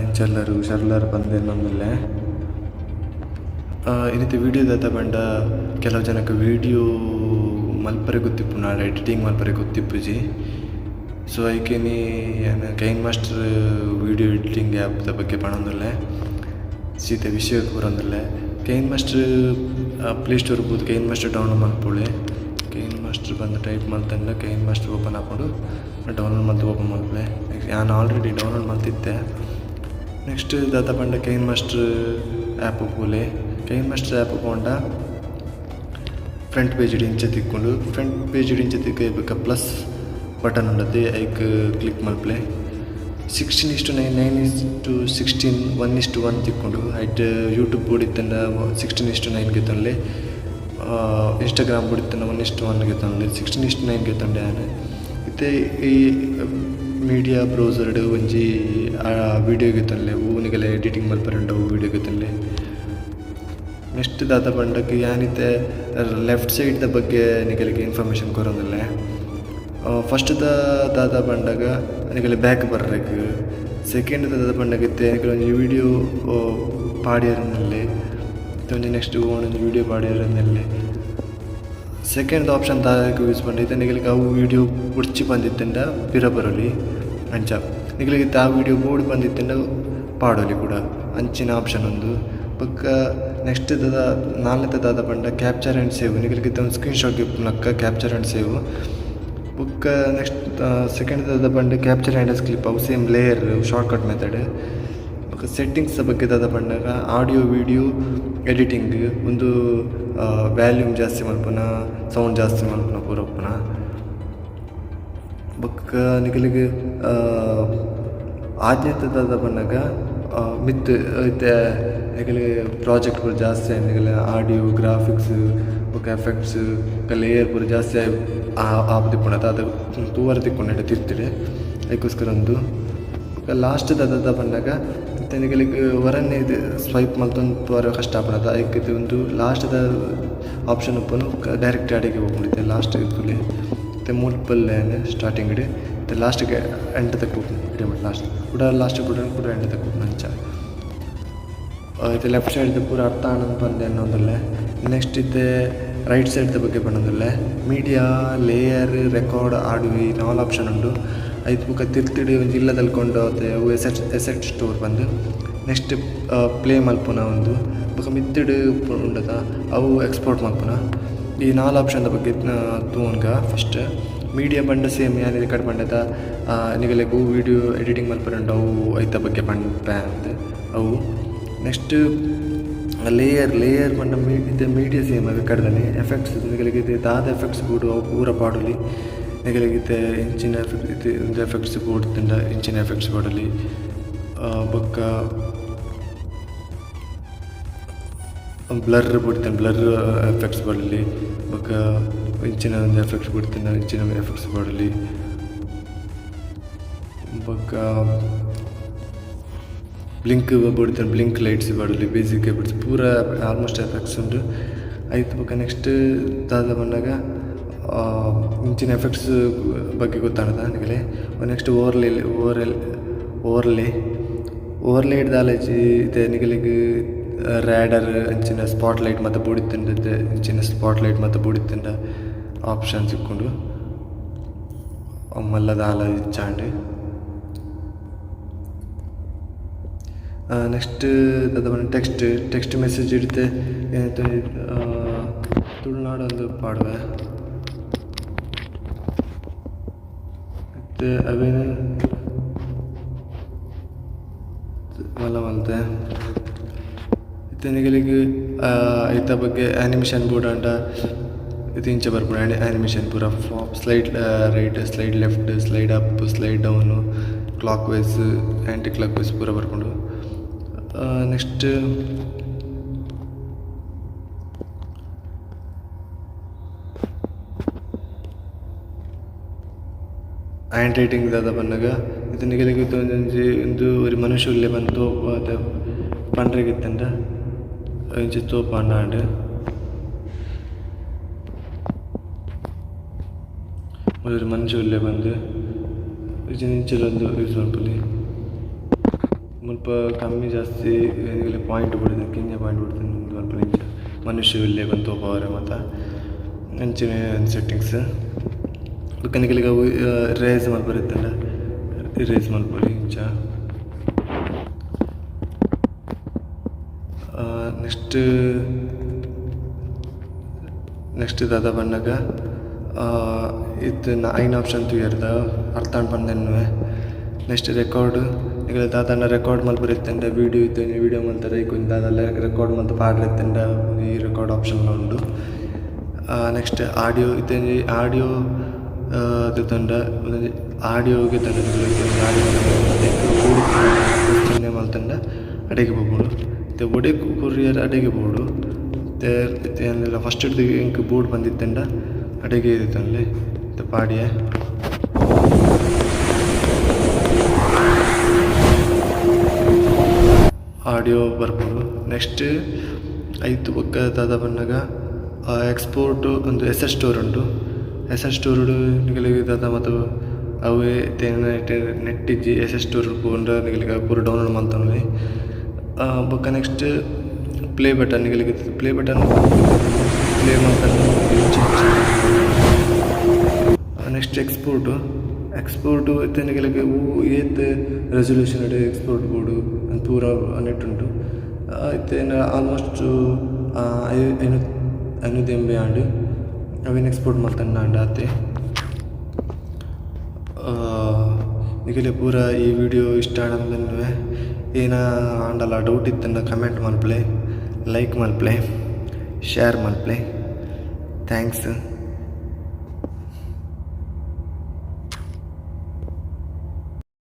ಎಂಚ ಉಲ್ಲರ್ ಹುಷಾರುಲ್ಲರ್ ಪಂದ್ ಎನ್ನೊಂದುಲ್ಲೆ. ಇನಿತ ವಿಡಿಯೋ ದಾದ ಪಂಡ ಕೆಲವು ಜನಕ್ ವಿಡಿಯೋ ಮಲ್ಪರೆ ಗೊತ್ತಿಪ್ಪುಂಡು ಆಂಡ ಎಡಿಟಿಂಗ್ ಮಲ್ಪರೆ ಗೊತ್ತಿಪ್ಪುಜಿ. ಸೊ ಐಕೆನಿ ಯಾನ್ KineMaster video editing app ದ ಬಗ್ಗೆ ಪನೊಂದುಲ್ಲೆ. ಸೀದಾ ವಿಷಯಗ್ ಬರೊಂದುಲ್ಲೆ. ಕೈನ್ ಮಾಸ್ಟರ್ ಪ್ಲೇ ಸ್ಟೋರ್ ಪೋದು ಕೈನ್ ಮಾಸ್ಟರ್ ಡೌನ್ಲೋಡ್ ಮಲ್ಪೊಲಿ. ಕೈನ್ ಮಾಸ್ಟರ್ ಪಂದ್ ಟೈಪ್ ಮಲ್ತಂಡ ಕೈನ್ ಮಾಸ್ಟರ್ ಓಪನ್ ಆಪುಂಡು. ಡೌನ್ಲೋಡ್ ಮಲ್ತ್ ಓಪನ್ ಮಲ್ಪುಲೆ. ಯಾನ್ ಆಲ್ರೆಡಿ ಡೌನ್ಲೋಡ್ ಮಲ್ತಿತ್ತೆ. ನೆಕ್ಸ್ಟ್ ದಾದ ಪಂಡ ಕೈನ್ ಮಾಸ್ಟರ್ ಆ್ಯಪ್ ಪೋಲೆ. ಕೈನ್ ಮಾಸ್ಟರ್ ಆ್ಯಪ್ ಪೋಂಡ ಫ್ರಂಟ್ ಪೇಜ್ ಇಂಚ ತಿಕ್ಕುಂಡು. ಫ್ರಂಟ್ ಪೇಜ್ ಇಂಚ ತಿಕ್ಕ ಬೊಕ ಪ್ಲಸ್ ಬಟನ್ ಉಂಡತೆ ಐಕ್ ಕ್ಲಿಕ್ ಮಲ್ಪುಲೆ. 16:9 9:16 1:1 ತಿಕ್ಕುಂಡು. ಐಟ್ ಯೂಟ್ಯೂಬ್ ಬೋಡಿತ್ತಂಡ 16:9 ಗೆತೊನ್ಲೆ, ಇನ್ಸ್ಟಾಗ್ರಾಮ್ ಬೋಡಿತ್ತಂಡ 1:1 ಗೆತೊನ್ಲೆ. 16:9 ಗೆತೊಂಡೆ ಯಾನ್. ಇತ್ತೆ ಈ ಮೀಡಿಯಾ ಬ್ರೌಸರ್ ಡ್ ಒಂಜಿ ವಿಡಿಯೋ ಗೆತೊನ್ಲೆ ಒವು ನಿಕಲೆ ಎಡಿಟಿಂಗ್ ಮಲ್ಪರೆ ಉಂಡು ಅವು ವಿಡಿಯೋ ಗೆತೊನ್ಲೆ. ನೆಕ್ಸ್ಟ್ ದಾದ ಪಂಡಕ್ ಯಾನ್ ಇತ್ತೆ ಲೆಫ್ಟ್ ಸೈಡ್ ದ ಬಗ್ಗೆ ನಿಕಲೆಗ್ ಇನ್ಫಾರ್ಮೇಶನ್ ಕೊರೊಂದುಲ್ಲೆ. ಫಸ್ಟ್ ದ ದಾದ ಪಂಡಗ ನಿಕಲೆ ಬ್ಯಾಕ್ ಬರ್ರೆಗ್. ಸೆಕೆಂಡ್ ದಾದ ಪಂಡಗ ಇತ್ತೆ ನಿಕಲೆ ಒಂಜಿ ವಿಡಿಯೋ ಪಾಡ್ಯೆರೆಂದುಲ್ಲೆ. ಇತ್ತೆ ಒಂಜಿ ನೆಕ್ಸ್ಟ್ ಒಂಜಿ ವಿಡಿಯೋ ಪಾಡ್ಯೆರೆಂದುಲ್ಲೆ. ಸೆಕೆಂಡ್ ಆಪ್ಷನ್ ದಾದಕ್ ಯೂಸ್ ಪಂಡ ಇತ್ತೆ ನಿಕಲೆಗ್ ಅವು ವಿಡಿಯೋ ಬೊಡ್ಚಿ ಪಂದಿತ್ತುಂಡ ಪಿರ ಬರೊಲಿ ಅಂಚ. ನಿಕಲೆಗ್ ಇತ್ತೆ ಆ ವಿಡಿಯೋ ಬೋಡು ಪಂದಿತ್ತುಂಡ ಪಾಡೊಲಿ ಕೂಡ ಅಂಚಿನ ಆಪ್ಷನ್ ಉಂದು. ಬೊಕ್ಕ ನೆಕ್ಸ್ಟ್ ದಾದ ನಾಲ್ನೆತ ದಾದ ಪಂಡ ಕ್ಯಾಪ್ಚರ್ ಆ್ಯಂಡ್ ಸೇವ್. ನಿಕಲೆಗ್ ಇತ್ತೆ ಒಂಜಿ ಸ್ಕ್ರೀನ್ ಶಾಟ್ ಇಪ್ಪುನಕ್ಕ ಕ್ಯಾಪ್ಚರ್ ಆ್ಯಂಡ್ ಸೇವ್. ಬೊಕ್ಕ ನೆಕ್ಸ್ಟ್ ಸೆಕೆಂಡ್ ದಾದ ಪಂಡ ಕ್ಯಾಪ್ಚರ್ ಆ್ಯಂಡ್ ಕ್ಲಿಪ್ ಅವು same layer shortcut method. ಬೊಕ್ಕ ಸೆಟ್ಟಿಂಗ್ಸ್ ಬಗ್ಗೆ ದಾದ ಪನ್ನಗ ಆಡಿಯೋ ವಿಡಿಯೋ ಎಡಿಟಿಂಗ್ ಉಂದು ವಾಲ್ಯೂಮ್ ಜಾಸ್ತಿ ಮಲ್ಪುನ, ಸೌಂಡ್ ಜಾಸ್ತಿ ಮಲ್ಪುನ ಪೂರ ಉಪ್ಪುನ. ಬೊಕ್ಕ ನಿಕಲೆಗ್ ಆಜ್ಞೆತ ದಾದ ಪನ್ನಗ ಮಿತ್ತ್ ಇತ್ತೆ ನಿಕಲೆ ಪ್ರಾಜೆಕ್ಟ್ ಪೂರ ಜಾಸ್ತಿ ಆಂಡ್ ನಿಕಲೆ ಆಡಿಯೋ ಗ್ರಾಫಿಕ್ಸ್ ಬೊಕ್ಕ ಎಫೆಕ್ಟ್ಸ್ ಬೊಕ್ಕ ಲೇಯರ್ ಪೂರ ಜಾಸ್ತಿ ಆಪುದಿಪ್ಪುಂಡು ಅತ ತೂವರೆ ತಿಕ್ಕುಂಡು ನೆಟ್ಟ್ ತಿರ್ತುಡು ಐಕೋಸ್ಕರ ಉಂದು. ಬೊಕ್ಕ ಲಾಸ್ಟ್ ದಾದ ಪನ್ನಗ ಇತ್ತೆ ನಿಕಲೆಗ್ ಒರನೆ ಇದು ಸ್ವೈಪ್ ಮಲ್ತೊಂದು ಪೋರೆ ಕಷ್ಟ ಆಪುಂಡು ಐಕ್ ಇತ್ತೆ ಉಂದು ಲಾಸ್ಟ್ ದ ಆಪ್ಷನ್ ಉಪ್ಪುನು ಡೈರೆಕ್ಟ್ ಅಡೆಗ್ ಪೋಪುಂಡು. ಇತ್ತೆ ಲಾಸ್ಟ್ ತೂಲೆ ಇತ್ತೆ ಮುಲ್ಪ ಉಲ್ಲೆ ಯಾನ್ ಸ್ಟಾರ್ಟಿಂಗ್ ಡ್ ಇತ್ತೆ ಲಾಸ್ಟ್ ಗ್ ಎಂಡ್ ತಕ ಪೋಪುಂಡು. ಲಾಸ್ಟ್ ಕುಡ ಲಾಸ್ಟ್ ಕುಡ ಕುಡ ಎಂಡ್ ತಕ ಪೋಪುಂಡು ಅಂಚ. ಇತ್ತೆ ಲೆಫ್ಟ್ ಸೈಡ್ ದ ಪೂರ ಅರ್ಥ ಆಂಡ್ ಪಂದ್ ಎನ್ನೊಂದುಲ್ಲೆ. ನೆಕ್ಸ್ಟ್ ಇತ್ತೆ ರೈಟ್ ಸೈಡ್ ದ ಬಗ್ಗೆ ಪನೊಂದುಲ್ಲೆ. ಮೀಡಿಯಾ, ಲೇಯರ್, ರೆಕಾರ್ಡ್, ಆಡಿಯೋ ಈ ನಾಲ್ ಆಪ್ಷನ್ ಉಂಡು. ಐತ ಬೊಕ ತಿರ್ತುಡು ಒಂಜಿ ಇಲ್ಲದಲ್ಕ ಉಂಡು ಅತೆ ಅವು ಎಸೆಟ್ ಎಸೆಟ್ ಸ್ಟೋರ್ ಪಂದ್. ನೆಕ್ಸ್ಟ್ ಪ್ಲೇ ಮಲ್ಪುನ ಉಂದು. ಬೊಕ ಮಿತ್ತುಡು ಉಂಡತ ಅವು ಎಕ್ಸ್ಪೋರ್ಟ್ ಮಲ್ಪುನ. ಈ ನಾಲ್ ಆಪ್ಷನ್ ದ ಬಗ್ಗೆ ತೂವೊನ್ಗ ಫಸ್ಟ್. ಮೀಡಿಯಾ ಪಂಡ ಸೇಮ್ ಯಾನ್ ಕಡೆ ಪಂಡತ ನಿಕಲೆಗ್ ಒವು ವಿಡಿಯೋ ಎಡಿಟಿಂಗ್ ಮಲ್ಪರೆ ಉಂಡು ಅವು ಐತ ಬಗ್ಗೆ ಪನ್ಪೆ ಅಂದ್ ಅವು. ನೆಕ್ಸ್ಟ್ ಲೇಯರ್ ಲೇಯರ್ ಪಂಡ ಇತ್ತೆ ಮೀಡಿಯಾ ಸೇಮ್ ಅವೆ ಕಡ್ದನೆ. ಎಫೆಕ್ಟ್ಸ್ ನಿಕಲೆಗ್ ಇತ್ತೆ ದಾದ ಎಫೆಕ್ಟ್ಸ್ ಬೋಡು ಅವು ಪೂರ ಪಾಡೊಲಿ. ನಿಕಲೆಗ್ ಇತ್ತೆ ಎಂಚಿನ ಎಫೆಕ್ಟ್ ಇತ್ತೆ ಉಂದು ಎಫೆಕ್ಟ್ಸ್ ಬೋಡಿತ್ತುಂಡ ಇಂಚಿನ ಎಫೆಕ್ಟ್ಸ್ ಪಾಡೊಲಿ. ಬೊಕ್ಕ ಬ್ಲರ್ ಬೋಡಿತ್ತುಂಡ ಬ್ಲರ್ ಎಫೆಕ್ಟ್ಸ್ ಪಾಡೊಲಿ. ಬೊಕ್ಕ ಇಂಚಿನ ಒಂಜಿ ಎಫೆಕ್ಟ್ಸ್ ಬೋಡಿತ್ತುಂಡ ಇಂಚಿನ ಎಫೆಕ್ಟ್ಸ್ ಪಾಡೊಲಿ. ಬೊಕ್ಕ ಬ್ಲಿಂಕ್ ಬೋಡಿತ್ತುಂಡ ಬ್ಲಿಂಕ್ ಲೈಟ್ಸ್ ಪಾಡೊಲಿ. ಬೇಸಿಕ್ ಎಫೆಕ್ಟ್ಸ್ ಪೂರ ಆಲ್ಮೋಸ್ಟ್ ಎಫೆಕ್ಟ್ಸ್ ಉಂಡು. ಐತ ಬೊಕ ನೆಕ್ಸ್ಟ್ ದಾದ ಪನ್ನಗ ಇಂಚಿನ ಎಫೆಕ್ಟ್ಸ್ ಬಗ್ಗೆ ಗೊತ್ತಾಂಡತ ನಿಕಲೆ. Next overlay over overlay overlay ದಾಲ ಇಜ್ಜಿ. ಇತ್ತೆ ನಿಕಲೆಗ್ ರ್ಯಾಡರ್ ಅಂಚಿನ ಸ್ಪಾಟ್ ಲೈಟ್ ಮಾತ ಬೋಡಿತ್ತುಂಡ ಇತ್ತೆ ಇಂಚಿನ ಸ್ಪಾಟ್ ಲೈಟ್ ಮಾತ ಬೋಡಿತ್ತುಂಡ ಆಪ್ಷನ್ ತಿಕ್ಕುಂಡು. ಮಲ್ಲ ದಾಲ ಇಜ್ಜಾಂಡ್. ನೆಕ್ಸ್ಟ್ ದಾದ ಪಂಡ ಟೆಕ್ಸ್ಟ್ ಟೆಕ್ಸ್ಟ್ ಮೆಸೇಜ್ ಇತ್ತೆ ತುಳುನಾಡ್ ಪಾಡುವೆ. ಇತ್ತೆ ಅವೆನ್ ಮಲ್ಲ ಮಲ್ತೆ. ಇತ್ತೆ ನಿಕಲೆಗ್ ಐತ ಬಗ್ಗೆ ಆನಿಮೇಷನ್ ಬೋಡಾಂಡ ಇತ್ತೆ ಇಂಚ ಬರ್ಪುಂಡು. ಆನಿಮೇಷನ್ ಪೂರ slide right, slide left, slide up, slide down, clock wise, anti clock wise ಪೂರ ಬರ್ಪುಂಡು. ನೆಕ್ಸ್ಟ್ ಹ್ಯಾಂಡ್ ರೈಟಿಂಗ್ ದಾದ ಪನ್ನಗ ಇತ್ತೆ ನಿಕಲೆಗ್ ಒಂಜಿ ಉಂದು ಒರಿ ಮನುಷ್ಯ ಉಲ್ಲೆ ಪಂದ್ ಪಂಡ್ರೆಗ್ ಇತ್ತುಂಡ ಇಂಚ ತೋಪಾಂಡ ಆಂಡ್. ಒರಿ ಮನುಷ್ಯ ಉಲ್ಲೆ ಪಂದ್ ಇಂಚಿನ ಇಂಚಿಲ ಯೂಸ್ ಮನ್ಪೊಲಿ. ಮುಲ್ಪ ಕಮ್ಮಿ ಜಾಸ್ತಿ ಪಾಯಿಂಟ್ ಬುಡ್ದು ಕಿನ್ಯ ಪಾಯಿಂಟ್ ಬುಡ್ದು ಮನ್ಪುನ ಇಂಚ ಮನುಷ್ಯ ಉಲ್ಲೆ ಪಂದ್ ತೋಪಾವರೆ ಮಾತ ಅಂಚನೆ ಸೆಟ್ಟಿಂಗ್ಸ್. ಬೊಕ್ಕ ನಿಕಲೆಗ್ ಅವು ರೇಸ್ ಮನ್ಪರೆ ಇತ್ತುಂಡ ಇರೇಸ್ ಮನ್ಪೊಲಿ ಇಂಚ. ನೆಕ್ಸ್ಟ್ ನೆಕ್ಸ್ಟ್ ದಾದ ಪನ್ನಗ ಇತ್ತೆ ಐನ್ ಆಪ್ಷನ್ ತೂಯರ್ದ ಅರ್ಥ ಆಂಡ್ ಪಂದ್ ಎನ್ನುವೆ. ನೆಕ್ಸ್ಟ್ ರೆಕಾರ್ಡ್, ನಿಕಲೆ ದಾದಾಂಡ ರೆಕಾರ್ಡ್ ಮನ್ಪರೆ ಇತ್ತುಂಡ ವೀಡಿಯೋ ಇತ್ತೆ ವೀಡಿಯೋ ಮಲ್ತರೆ ಐಕ್ ಒಂಜಿ ದಾದ ರೆಕಾರ್ಡ್ ಮಲ್ತ್ ಪಾಡ್ರೆ ಇತ್ತುಂಡ ಈ ರೆಕಾರ್ಡ್ ಆಪ್ಷನ್ ಲ ಉಂಡು. ನೆಕ್ಸ್ಟ್ ಆಡಿಯೋ, ಇತ್ತೆ ಒಂಜಿ ಆಡಿಯೋ ದೆತೊಂಡ ಉಂದೊಂಜಿ ಆಡಿಯೋ ಗೆತೊಂಡ ಚಿಹ್ನೆ ಮಲ್ತುಂಡ ಅಡೆಗ್ ಪೋಪುಂಡು. ಇತ್ತೆ ಒಡೆಕ್ ಕೊರಿಯರೆ ಅಡೆಗ್ ಪೋವೊಡು. ಇತ್ತೆ ಇತ್ತೆ ಯಾನ್ ಫಸ್ಟ್ ಡ್ದ್ ಎಂಕ್ ಬೋಡು ಪಂದ್ ಇತ್ತುಂಡ ಅಡೆಗೆ ದೆತೊನ್ಲೆ. ಇತ್ತೆ ಪಾಡಿಯೆ. ಆಡಿಯೋ ಬರ್ಪುಂಡು. ನೆಕ್ಸ್ಟ್ ಐತ ಬೊಕ್ಕ ದಾದ ಪನ್ನಗ ಎಕ್ಸ್ಪೋರ್ಟ್ ಉಂದು ಎಸ್ಸೆಟ್ ಸ್ಟೋರ್ ಉಂಡು. ಎಸ್ಸೆಟ್ ಸ್ಟೋರ್ ಡು ನಿಕಲೆಗ್ ದಾದ ಮಾತ ಅವ್ವೆ ನೆಟ್ ಇಜ್ಜಿ, ಎಸ್ಸೆಟ್ ಸ್ಟೋರ್ ಪೋಂಡ ನಿಕಲೆಗ್ ಪೂರ ಡೌನ್ಲೋಡ್ ಮಲ್ತೊನೊಲಿ. ಬೊಕ್ಕ next play button, ನಿಕಲೆಗ್ play button play ಮಲ್ತೊಂಡ. Next export. Export ಇತ್ತೆ ನಿಕಲೆಗ್ ಒವು ಏತ್ ರೆಸಲ್ಯೂಷನ್ ಡ್ ಎಕ್ಸ್ಪೋರ್ಟ್ ಬೋಡು ಅಂದ್ ಪೂರ ನೆಟ್ಟ್ ಉಂಡು. ಇತ್ತೆ ಆಲ್ಮೋಸ್ಟ್ 500 MB ಆಂಡ್. ಅವೆನ್ ಎಕ್ಸ್ಪೋರ್ಟ್ ಮಲ್ತೊಂಡ ಆಂಡ್ ಆತೆ. ನಿಕಲೆ ಪೂರ ಈ ವಿಡಿಯೋ ಇಷ್ಟ ಆಂಡ್ ಎನ್ನುವೆ. ಏನ ಆಂಡಲ ಡೌಟ್ ಇತ್ತುಂಡ ಕಮೆಂಟ್ ಮನ್ಪುಲೆ, ಲೈಕ್ ಮನ್ಪುಲೆ, ಶೇರ್ ಮನ್ಪುಲೆ. Thanks.